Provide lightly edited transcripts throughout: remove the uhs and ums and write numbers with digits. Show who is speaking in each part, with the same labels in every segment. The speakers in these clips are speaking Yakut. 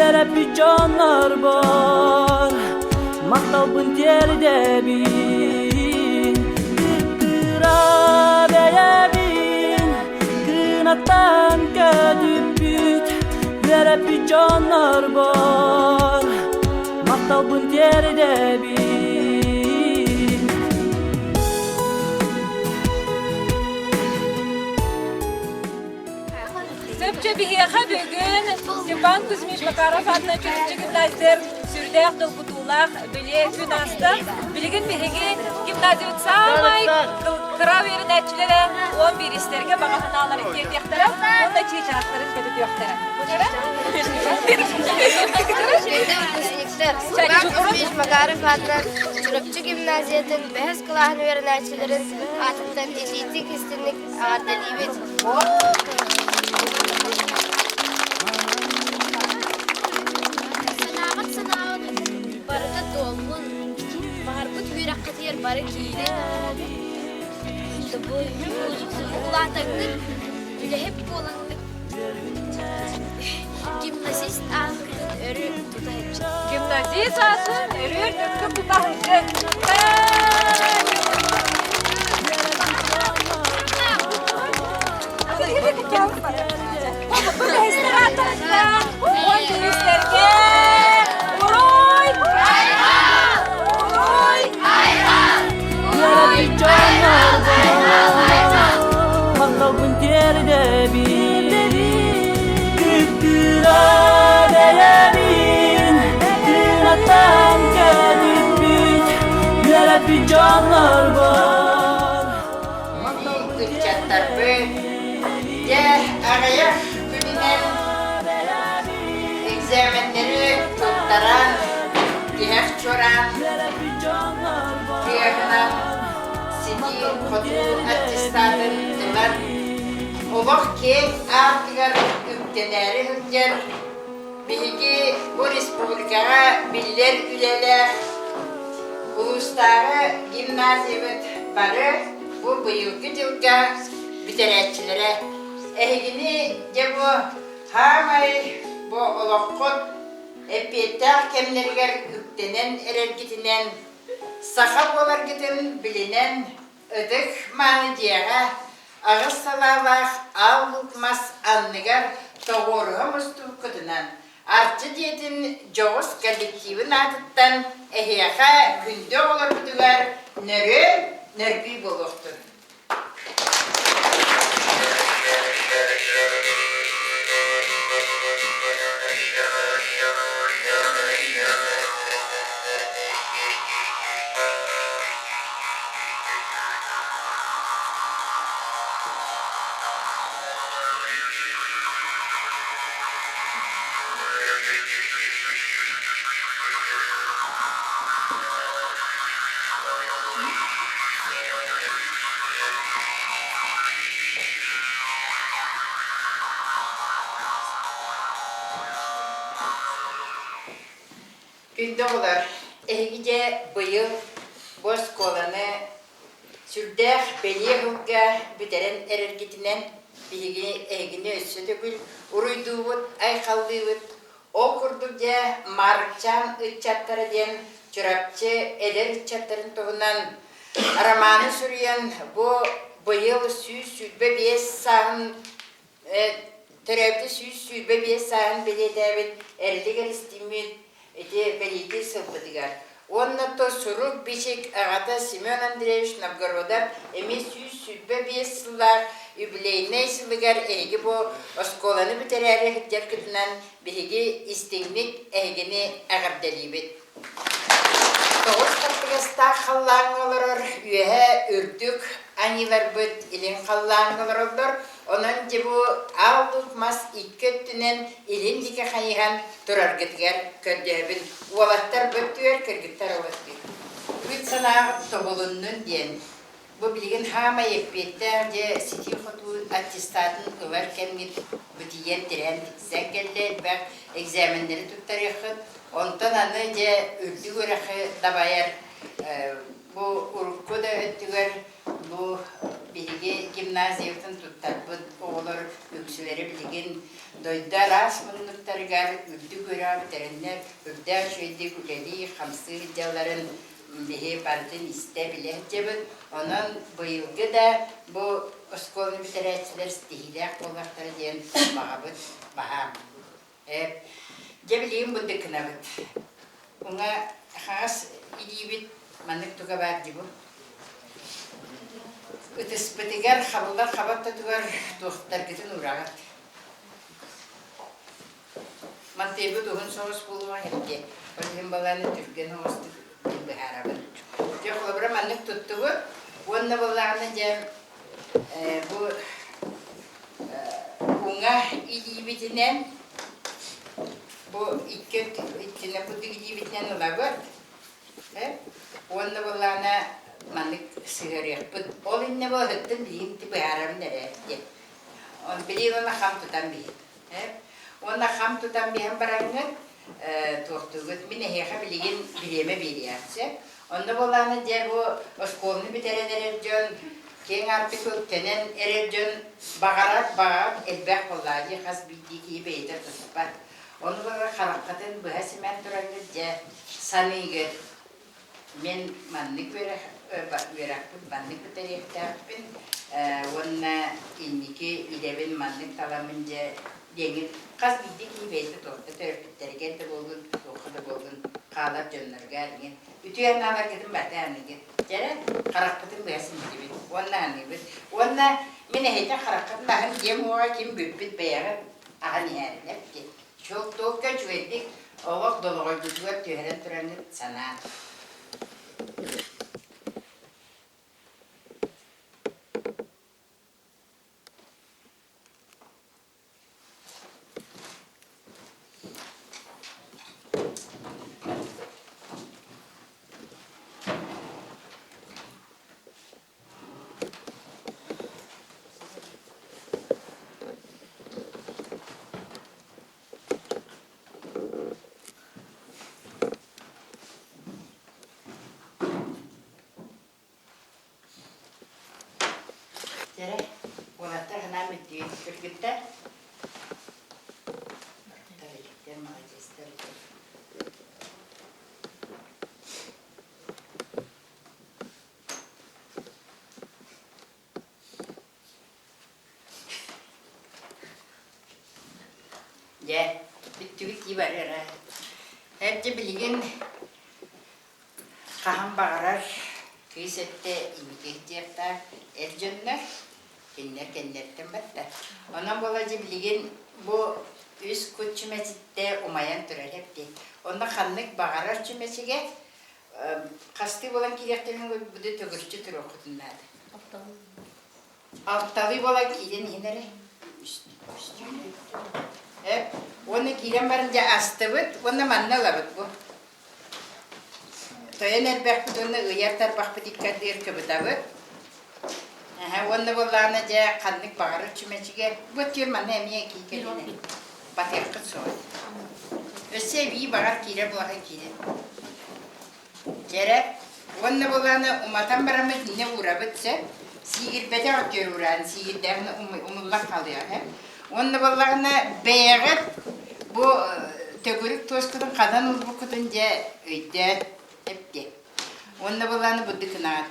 Speaker 1: Үөрэппит дьоннорбор махталбын тиэрдэбин. Кыра бэйэбин кынаттан көтүппүт үөрэппит дьоннорбор махталбын тиэрдэбин.
Speaker 2: Сөпчө биһиэхэ бүгүн Степан Кузьмич Макаров аатынан Чурапчы гимназия сүрдээх долгутуулаах бэлиэ күн ааста. Билигин биһиги гимназиябыт саамай кыра үөрэнээччилэрэ 11-истэргэ баҕа санааларын тиэрдиэхтэрэ уонна чыычаахтарын көтүтүөхтэрэ.
Speaker 3: Выпускниктар Степан Кузьмич Макаров аатынан Чурапчы гимназиятын бэһис кылааһын үөрэнээччилэрин аатыттан итиитик истинник Эҕэрдэлиибит!
Speaker 4: Санааҕыт санааҕыт барыта туоллун, баҕарбыт үөрэххитигэр бары киирин. Улаатаҥҥыт, үлэһит буолаҥҥыт гимназист ааккытын өрүү тута сылдьын.
Speaker 2: Гимназист аатын өрүү тута сылдьын.
Speaker 1: Махталбын тиэрдэбин Кыттыра бэйэбин Кынаттан көтүппүт Үөрэппит дьоннорбор
Speaker 5: Ыччаттарбыт, дьэ, аҕыйах күнүнэн экзаменнэри туттаран, тиһэх чуораан тыаһынан ситии-хотуу аттестатын ылан, олох киэҥ аартыгар үктэнээри сылдьар Биһиги бу республикаҕа биллэр үлэлээх улуустааҕы гимназиябыт бары бу быйылгы дьылга бүтэрээччилэрэ. Эһигини дьэ бу хаамай бу олоххут эппиэттээх кэмнэригэр үктэнэн эрэргитинэн, саха буоларгытын билинэн Ытык мааны дьиэҕэ аҕыс салаалаах аал луук мас анныгар тоҕуоруһа мустубуккутунан Арчы дьиэтин дьоҕус коллективын аатыттан эһиэхэ күндү оҕолорбутугар нөрүөн нөргүй буолуохтун! Күндү оҕолор, эһиги дьэ быйыл бу оскуоланы сүрдээх бэлиэ сылга бүтэрэн эрэргитинэн биһиги эһигини өссө төгүл уруйдуубут, айхаллыыбыт. Ол курдук дьэ Маарыкчаан ыччаттара диэн Чурапчы эдэр ыччаттарын туһунан романы суруйан бу быйыл 125 сааһын Төрөөбүтэ 125 сааһын бэлиэтээбит Эрилик Эристиммит ити бэлиэтиир сылбытыгар уонна то сурук-бичик аҕата Семен Андреевич Новгородов эмиэ 125 сыллаах юбилейнай сылыгар эһиги бу оскуоланы бүтэрээри сылдьаргытынан биһиги истиҥник эһигини эҕэрдэлиибит. Тоҕус хаттыгастаах халлааҥҥа олорор үөһэ үрдүк аньыыларбыт илин халлааҥҥа олороллор. Онон дьэ бу аал мас икки өттүнэн илин диэки хайыһан тураргытыгар көрдөһөбүн. Уолаттар бөттүгэр, кыргыттар олоттугар. Үт санааҕыт тобулуннун диэн Бу билигин хаамай эппиэттээх дьэ ситии-хотуу аттестатын ылар кэмҥит бытыйан тирээн тиксэн кэллэ элбэх экзаменнары туттарыаххыт. Онтон аны дьэ үрдүк үөрэхи дабайар бу урукку да өттүгэр бу биһиги гимназиябытын туттарбыт оҕолор үксүлэрэ билигин дойду араас муннуктарыгар үрдүк үөрэҕи бүтэрэннэр үрдээх үчүгэйдик үлэлии-хамсыы сылдьалларын биһи барытын истэ-билэ сылдьабыт. Онон быйылгы да бу оскуоланы бүтэрээччилэр ситиһиилээх буолуохтара диэн баҕабыт баһаам. Дьэ билигин бурдук гынабыт. Уҥа хаҥас илиибит маннык туга баар дии бу. Ытыспытыгар хабыллар хаба ортотугар туохтаргытын уураҕыт. Мантыйбыт уһун соҕус буолуоҕа иһирдьэ. Ол иһин балааны түргэн оҕустук быһаарабын. Дьэ холобура маннык туттубут. Уонна буоллаҕына дьэ бу уҥа илиибитинэн бу икки иккинэ курдук илиибитинэн ылабыт уонна буоллаҕына маннык сыһыарыахпыт ол иннэ буолуттан билигин быһаарабын эрэ диэн билигин уонна хам тутан биһин уонна хам тутан биһэн бараҥҥыт туохтуугут мин эһиэхэ билигин бириэмэ биэриэхчэ онно буоллаҕына дьэ бу оскуоланы бүтэрэн эрэр дьон киэҥ аартык үктэнэн эрэр дьон баҕарар баҕар элбэх буоллаҕа дии хас биирдии киһи бэйэтэ туспа ону баҕар хараххытын быһа симэн тураҥҥыт дьэ саныыгыт Мин маннык үөрэх үөрэхпин маннык бүтэриэхтээхпин уонна инники идэбин маннык таламмын дьэ диэҥҥин хас биирдии киһи бэйэтэ туохха төрөппүттэригэр да буоллун, туохха да буоллун хаалар дьонноругар иҥин үтүө анааларгытын барыта аныыгыт. Дьэ эрэ харахпытын быһа симмитибит уонна аныыбыт. Уонна мин эһиэхэ хараххытын аһын диэм уоҕа ким бүппүт бэйэҕит аһан иһээринэр диэн. Чуолка үчүгэйдик олох долоҕойгутугар түһэрэн тураҥҥыт санаан. Дьэрэ, уолаттар санаам бүттүүн кыргыттар. Иликтэр, маладьыастар. Дьэ, бүттүгүт дии барыара. Эр дьэ билигин хаһан баҕарар кыыс өттө инники диэхтээх эр дьоннор кинилэр кэннилэриттэн барда. Онон буола дьэ билигин бу үс кут чүмэчиттэ умайан турар эбит. Онно ханнык баҕарар чүмэчигэ Хастыы буолан киириэхтэрин буду төгүрүччү туруоххутун наада. Алталыы буолан киирэн иһин эрэ. Эп, уонна киирэн баран дьэ астыбыт уонна манна ылабыт бу. Тойон эрбэхпит уонна ыйар тарбахпыт иккардыгар кыбытабыт. Уонна буоллаҕына дьэ ханнык баҕарар чүмэчигэ бу өттүгэр манна эмиэ кии кэлиинэ батыаххыт суоҕа. Өссө эбии баҕар киирэр буолаха киирэр. Дьэрэ уонна буоллаҕына уматан бараммыт иннэ уурабыт сөп. Сиигирбэтэх өттүгэр уураан сиигирдэҕинэ умуллан хаалыаҕа. Уонна буоллаҕына бэйэҕит бу төгүрүк туоскутун ханан уурбуккутун дьэ өйдөөн эптиэ. Уонна буоллаҕына бурдукунаҕыт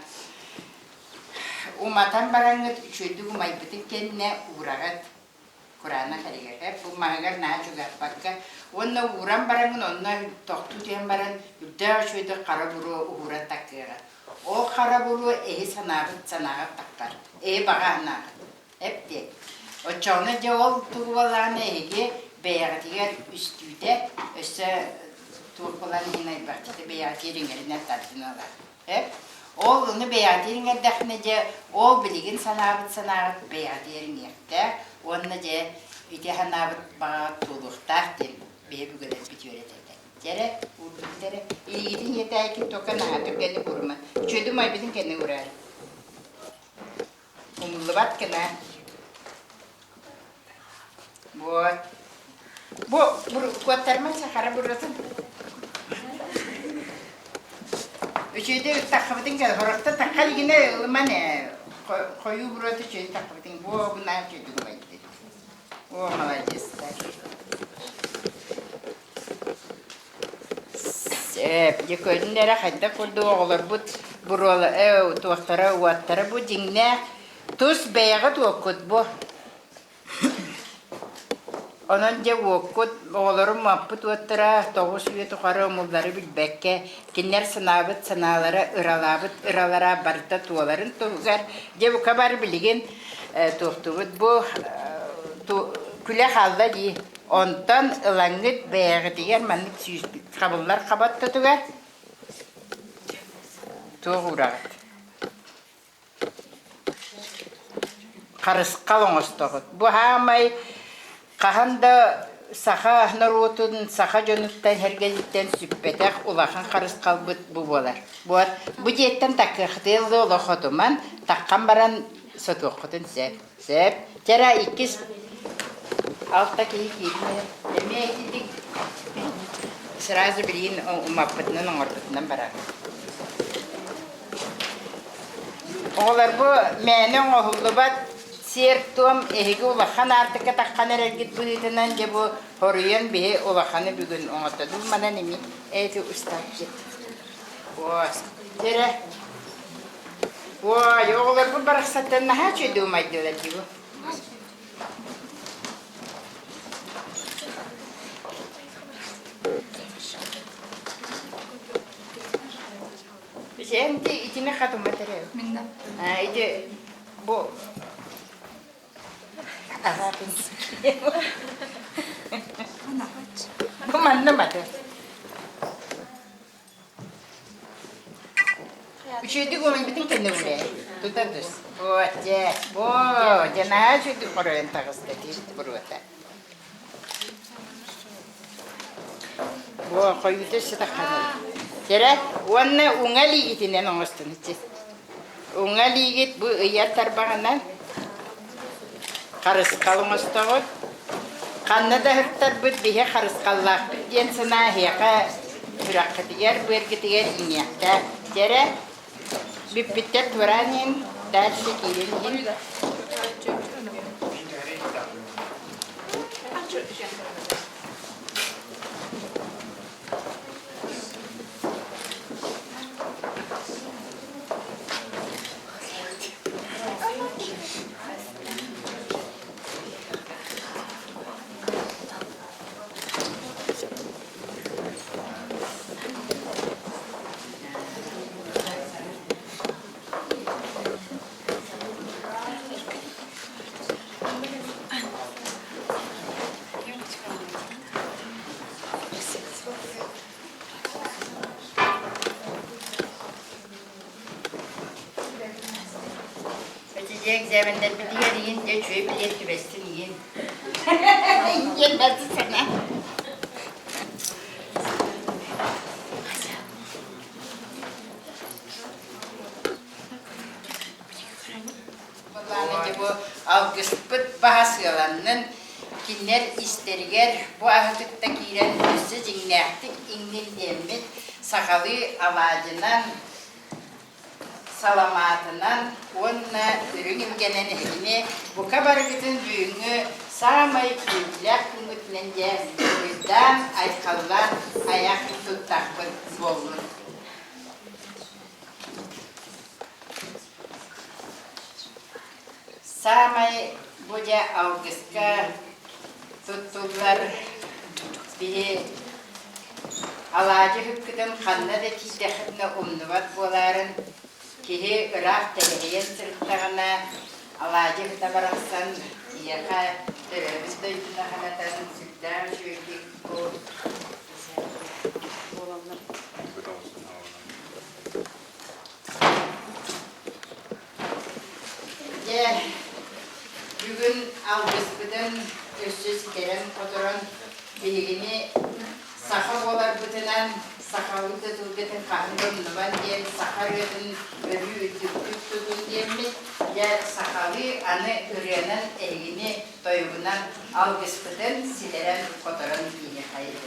Speaker 5: Уматан бараҥҥыт үчүгэйдик умайбытын кэннэ уураҕыт кураанах эригэр бу маһыгар наһаа чугаһаппакка уонна ууран бараҥҥын онно тохтуу түһэн баран үрдээх үчүгэйдик хара буруо уһууран таккыаҕа. Ол хара буруо эһи санаабыт санааҕар таххар, эһи баҕа санааҕыт. Эп диэн. Оччоҕуна дьэ ол тугу буоллаҕына эһиги бэйэҕитигэр үстүүтэ өссө туох буолан иһин айбахчыта бэйэҕитигэр иҥэринэн тардын ылар. Ол ону бэйэҕитигэр иҥэрдэххинэ дьэ ол билигин санаабыт санааҕыт бэйэҕитигэр иҥиэхтээх уонна дьэ ити санаабыт баҕаҕыт туолуохтаах диэн бэйэ бүгүлэрбит үөрэтэллэр. Дьэ эрэ, уурдубут эрэ. Илиигитин иэтээйиккин тока наһаа түргэнник уурума. Үчүгэйдик умайбытын кэннэ уураар. Умуллубат гына. Вот. Бу куоттарма сахара буратын. Үчүгэйдик таххабытын кэл, хорохто тахха илигинэ ылыман ээ. Хойуу буруота үчүгэй тахпытыҥ буо бу наһаа үчүгэйдик умайдыт. О, молодецтар. Сөп, дьэ көрүн эрэ хайдах курдук оҕолорбут буруола туохтара уоттара бу дьиҥнээх тус бэйэҕит уоккут бу. Онон дьэ уоккут, оҕолорум маппыт уоттара 9 үйэ тухары умуллары билбэккэ, кинилэр санаабыт санаалара, ыралаабыт ыралара барыта туоларын туһугар, дьэ бука бары билигин туохтубут бу күлэ хаалла дии. Онтон ылаҥҥыт бэйэҕитигэр маннык сүүспүт хабыллар хабаттатыгар туох уураҕыт? Харысхал оҥостоҕут. Бу хаамай хаһан да саха норуотун, саха дьонуттан сэргэлиттэн сүппэтэх улахан харысхалбыт бу буолар. Вот бу дьиэттэн такыахтыыл олох отуман, таххан баран сотуоххутун сөп. Сөп. Чара иккис алта киһи киирдэ. Эмиэ итинник сразу билигин умаппытынан оҥорбутунан барар. Оҕолор бу мээнэ оҥоһуллубат сиэр-туом эһиги улахан аартыкка таххан эрэргит быһыытынан дьэ бу хоруйан биһи улаханы бүгүн оҥотодум манан ими эти устааччы. Ос. Дьэрэ. Ой, оҕолорбут барахсаттан наһаа үчүгэй умайдылар дии бу. Ити итини хатыммат эрэ. А, ити бу Бу манна маты. Үчүгэйдик уонайбытын кэннэ үлэ. Тута түс. Вот, дьэ. Бо, дьэ наһаа үчүгэйдик хороойон таҕыста тиит буруота. Бо, хойуута өссө тахханар. Кэрэ, уонна уҥа илиигитинэн оҥостун ичи. Уҥа илиигит бу ыйар тарбаҕынан харысхал оҥостоҕут. Ханна да ыһыктарбыт биһи харысхаллаахпыт диэн санаа эһиэхэ сүрэххитигэр, быаргытыгар иҥиэхтээх. Дьэрэ, бүппүттэр туораан иһин, дальше киирэн иһин. Ити экзаменнэрбитигэр иин дьэ үчүгэй билиэт түбэстин иин. Иин барды сана. Былаана бу алгыспыт баһа сыаланнын, кинилэр истэригэр бу аһы кытта киирэн өссө дьиҥнээхтик иҥнин диэммит сахалыы алаадьынан, саламаатынан уонна үрүҥ илгэнэн эһигини бука барыгытын бүгүҥҥү саамай күүрүүлээх күҥҥүтүнэн дьэ уруйдаан, айхаллаан айах туттахпыт буоллун. Саамай бу дьэ алгыска туттуллар биһи алаадьы ыһыккытын ханна да тиийдэххитинэ умнубат буолаарын, киһи ыраах тэлэһийэн сырыттаҕына алаадьы ыһыта барахсан киһиэхэ төрөөбүт дойдуну санатан сүрдээх үчүгэйдик бу Дьэ, бүгүн алгыспытын өссө ситэрэн-хоторон, биһигини саха буоларбытынан, сахалыы да тылгытын хаһан да умнубан диэн саха ырыатын өрүү үрдүктүк тутун диэммит, дьэ, сахалыы аны ырыанан эһигини тойугунан алгыспытын ситэрэн-хоторон киириэххэйин.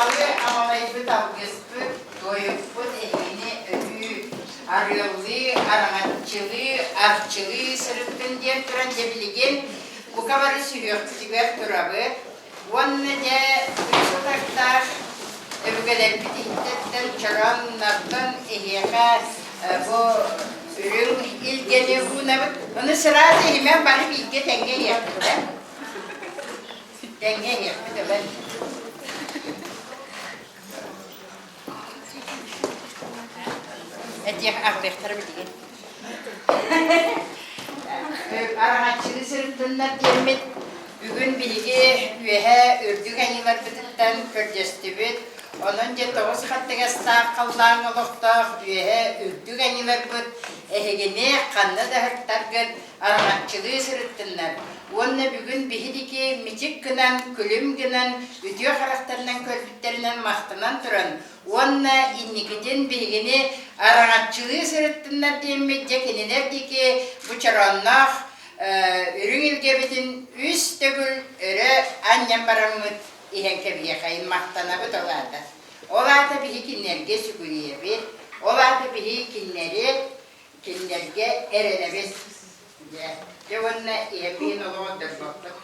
Speaker 5: Сахалыы амалайбыт алгыспыт, туойукпут эһигини өрүү арыаллыы, араҥаччылыы, арчылыы сырыттын диэн туран дьэ билигин бука бары сүһүөхпүтүгэр турабыт. Уонна дьэ үс утахтаах өбүгэлэрбит иһиттэттэн чорооннортон эһиэхэ бу үрүҥ илгэни уунабыт. Ону сразу иһимэн бары бииргэ тэҥҥэ иһиэхпит ээ. Тэҥҥэ иһиэхпит ылан. Этиэх аҕылыахтара билигин. Араҥаччыны сырыттыннар диэммит бүгүн биһиги үөһэ үрдүк айыыларбытыттан көрдөстүбүт. Онон дьэ тоҕус хаттыгастаах халлаан олохтоох үөһэ үрдүк айыыларбыт эһигини ханна да ыһыктаргыт араҥаччылыы сырыттыннар. Уонна бүгүн биһидики мичик гынан, күлүм гынан, үтүө харахтарынан көрбүттэринэн махтанан туран уонна инникитин биһигини араҥаччылыы сырыттыннар диэммит дьэ кинилэр диэки бу чороонноох үрүҥ илгэбитин үс төгүл өрө анньан бараммыт иһэн кэбиһиэхэйин махтанабыт ол аата. Ол аата биһи кинилэргэ сүгүрүйэбит, ол аата биһи кинилэри кинилэргэ эрэнэбит. Дьэ, дьэ уонна иһэн олоҕун дорбоппут.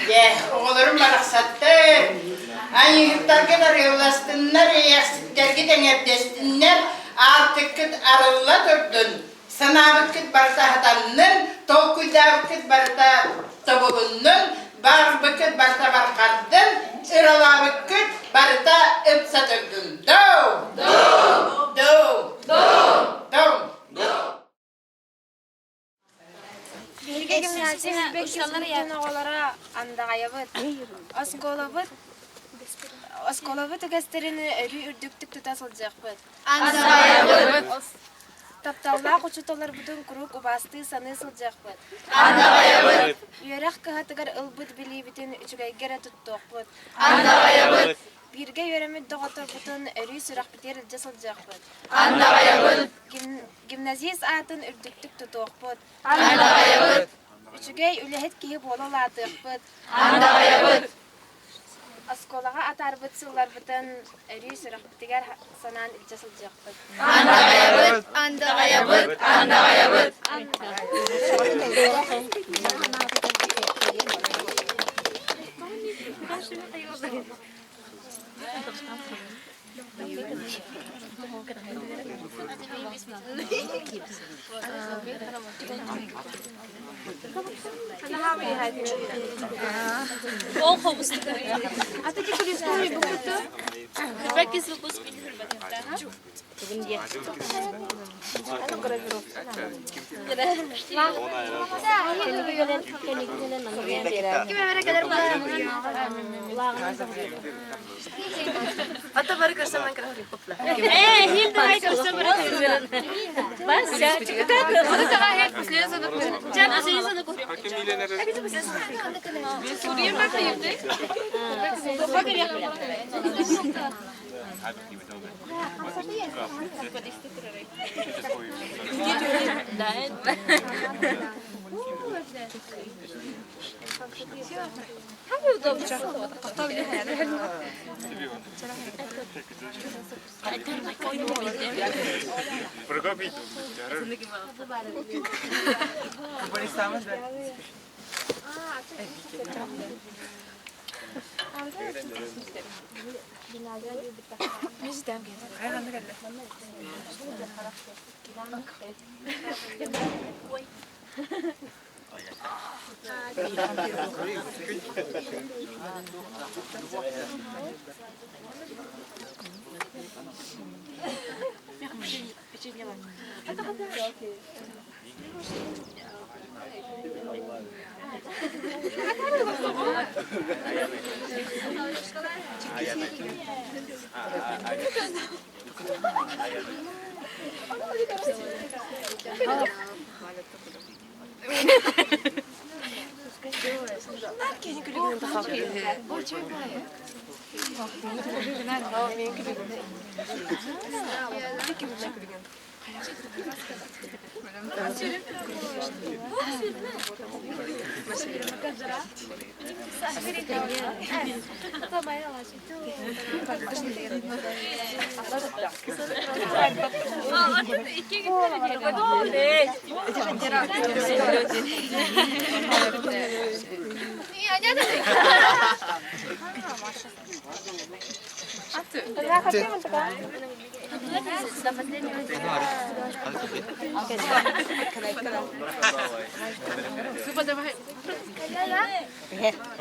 Speaker 5: Дьэ, оҕолорум барахсаттар, айыыһыттаргыт арыалластыннар, эйэхситтэргит эҥэрдэстиннэр, аартыккыт арылла турдун, санаабыккыт барыта хатаннын, толкуйдаабыккыт барыта тобулуннун, баарбыккыт барыта барҕардын, ыралаабыккыт барыта ыпса турдун. Доу! Доу! Доу! Доу!
Speaker 6: Биһиги гимназия учууталларын оҕолоро андаҕайабыт. Оскуолабыт оскуолабыт үгэстэрин өрүү үрдүктүк тута сылдьыахпыт.
Speaker 4: Андаҕайабыт!
Speaker 6: Тапталлаах учууталларбытын куруук убаастыы саныы сылдьыахпыт.
Speaker 4: Андаҕайабыт!
Speaker 6: Үөрэх кыһатыгар ылбыт билиибитин үчүгэйгэ эрэ туттуохпут.
Speaker 4: Андаҕайабыт!
Speaker 6: Бииргэ үөрэммит доҕотторбутун өрүү сүрэхпитигэр илдьэ сылдьыахпыт.
Speaker 4: Андаҕайабыт!
Speaker 6: Гимназист аатын үрдүктүк тутуохпут.
Speaker 4: Андаҕайабыт!
Speaker 6: Үчүгэй үлэһит киһи буола улаатыахпыт.
Speaker 4: Андаҕайабыт!
Speaker 6: Оскуолаҕа атаарбыт сылларбытын өрүү сүрэхпитигэр санаан илдьэ сылдьыахпыт.
Speaker 4: Андаҕайабыт! Андаҕайабыт! Андаҕайабыт!
Speaker 2: Ол хобустук.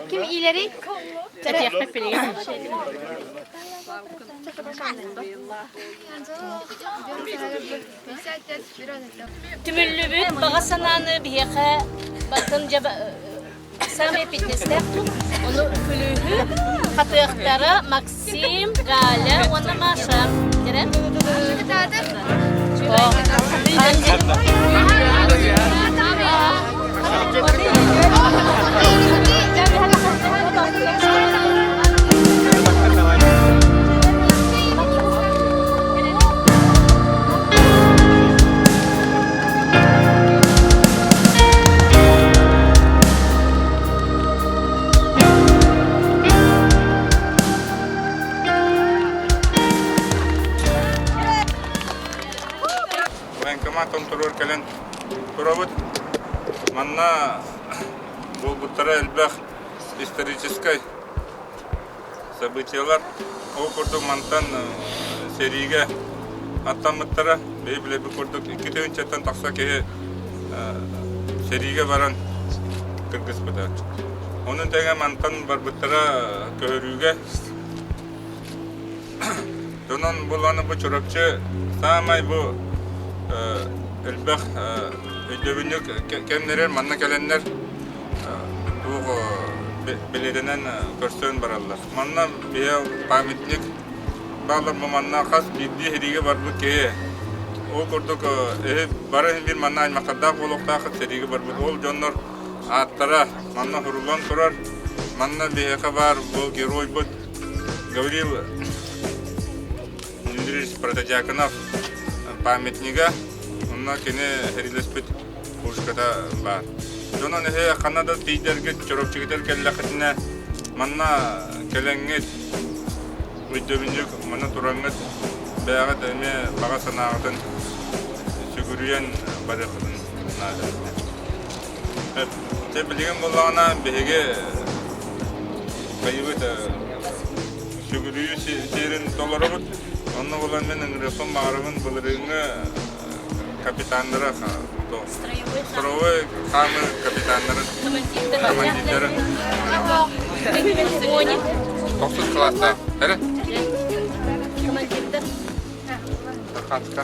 Speaker 4: Ким иилэрий?
Speaker 7: Тэтиэхпит билигин. Түмүллүбүт баҕа санааны биһиэхэ батын Самый фитнестээх ону күлүүһү хатыахтара Максим, Галя уонна Маша. Дэрэ?
Speaker 8: Военкомат онтуруор кэлэн турабыт. Манна буолбуттара элбэх историческай событиелар. Ол курдук мантан сэриигэ аттаммыттара. Биһи билэрбит курдук 2 тыһыынчаттан тахса киһи сэриигэ баран кыргыспыта. Ону тэҥэ мантан барбыттара көһөрүүгэ. Онон буланы бу Чурапчы саамай бу элбэх өйдөбүнньүк кэмнэрэр манна кэлэннэр туох билэринэн көрсөн бараллар. Манна биһи памятник баалар бу манна хас биирдии сэриигэ барбыт киһи ол курдук эһи бары биир манна аймахтардаах буолуохтаах сэриигэ барбыт ол дьоннор ааттара манна суруллан турар. Манна биһиэхэ баар бу геройбут Гаврил Дмитриевич Протодьяконов памятнига. Онно кини сэриилэспит пушката баар. Дьонон эһэ ханна да тиийдэргит, чороччугутар кэллэххитинэ манна кэлэҥҥит, өйдөбүнньүк манна тураҥҥыт бэйэҕит эмиэ баҕа санааҕытын сүгүрүйэн барыаххытын наада. Дьэ билигин буоллаҕына биһиги хайыбыт сүгүрүйүү сиэрин толоробут. Онно буолан мин ыҥырыахпын баҕарабын былырыыҥҥы капитаннара строевой хаамыы капитаннарын командирдарын тохсус кылаастаах эрэ
Speaker 7: Командирдар.
Speaker 8: Хатка.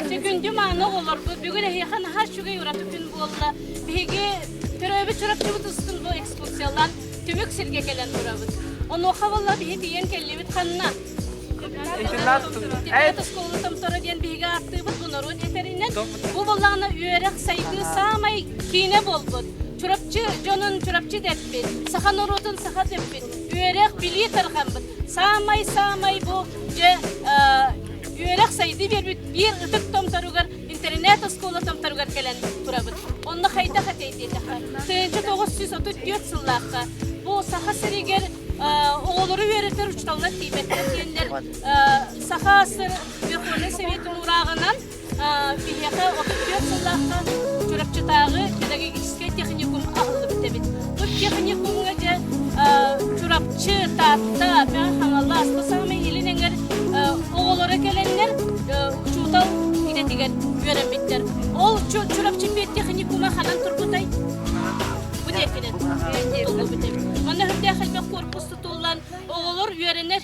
Speaker 7: Күндү мааны оҕолорбут, бүгүн эһиэхэ наһаа үчүгэй ураты күн буолла. Биһиги төрөөбүт Чурапчыбыт устун бу экскурсиялаан түмүк сиргэ кэлэн турабыт. Онуоха буолла биһи тиийэн кэллибит ханна? Интернат оскуола томторо диэн биһиги ааттыыбыт бу норуот этэринэн. Бу буоллаҕына үөрэх сайдыы саамай киинэ буолбут. Чурапчы дьонун Чурапчы дэппит, саха норуотун саха дэппит, үөрэх билии тарҕаммыт. Саамай-саамай бу дьэ үөрэх сайдыы биэрбит биир ытык томторугар интернет оскуола томторугар кэлэн турабыт. Онно хайдах этэй диэтэххэ, 1934 сыллаахха бу Саха сиригэр оҕолору үөрэтэр учууталлар тиийбэттэр диэннэр Саха СССР Верховнай Советын уурааҕынан биһиэхэ 34 сыллаахха Чурапчытааҕы педагогическай техникум аһыллыбыт эбит. Бу техникумҥа дьэ Чурапчы, Таатта, Мэҥэ Хаҥалас, бу саамай илин эҥэр оҕолоро кэлэннэр учуутал идэтигэр үөрэммиттэр. Ол Чурапчы педтехникума ханан турбутай? Бу диэкинэн тутуллубут эбит. Манна үрдээх элбэх корпус тутуллан, оҕолор үөрэнэр.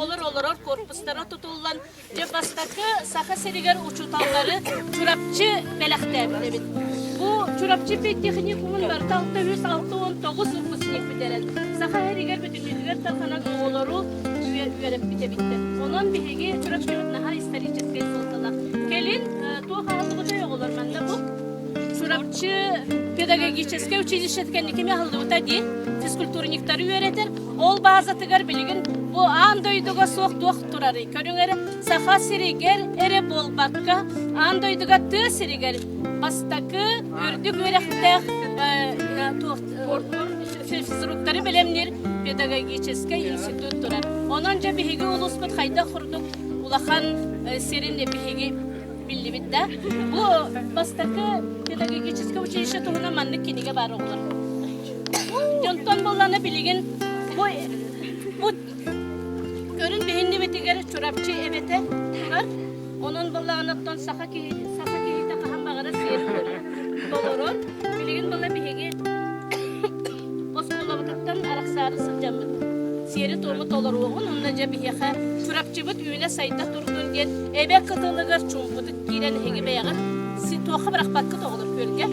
Speaker 7: оҕолор олорор корпустара тутуллан, дьэ бастакы Саха сиригэр учууталлары Чурапчы бэлэхтээбит эбит. Бу Чурапчы педтехникумун барыта 669 выпускник бүтэрэн, Саха сиригэр бүтүннүүтүгэр тарҕанан оҕолору үөрэппит эбиттэр. Онон биһиги Чурапчыбыт наһаа историческай суолталаах. Кэлин туох аһыллыбытай оҕолор манна бу Чурапчы педагогическай училищет кэнникими аһыллыбыта дии физкультурниктары үөрэтэр. Ол баазатыгар билигин бу аан дойдуга суох туох турарый? Көрүҥ эрэ, Саха сиригэр эрэ буолбакка, аан дойдуга тыа сиригэр бастакы үрдүк үөрэхтээх физруктары бэлэмниир педагогическай институт турар. Онон дьэ биһиги улууспут хайдах курдук улахан сирин биһиги биллибит да. Бу бастакы педагогическай училище туһунан маннык кинигэ баар оҕолор. Дьонтон буоллана билигин бу бу көрүн биһиннибитигэр Чурапчы эбэтэ турар. Онон буоллаҕына саха киһи саха киһитэ хаһан баҕара сиэр толорор. Билигин буолла биһиги оскуолабытыттан арахсаары сылдьаммыт сиэри-туому толоруоҕун уонна дьэ биһиэхэ Чурапчыбыт үүнэ-сайда турдун диэн эбэ кытылыгар чуумпутук киирэн эһиги бэйэҕит туохха бырахпаккыт оҕолор күөлгэ.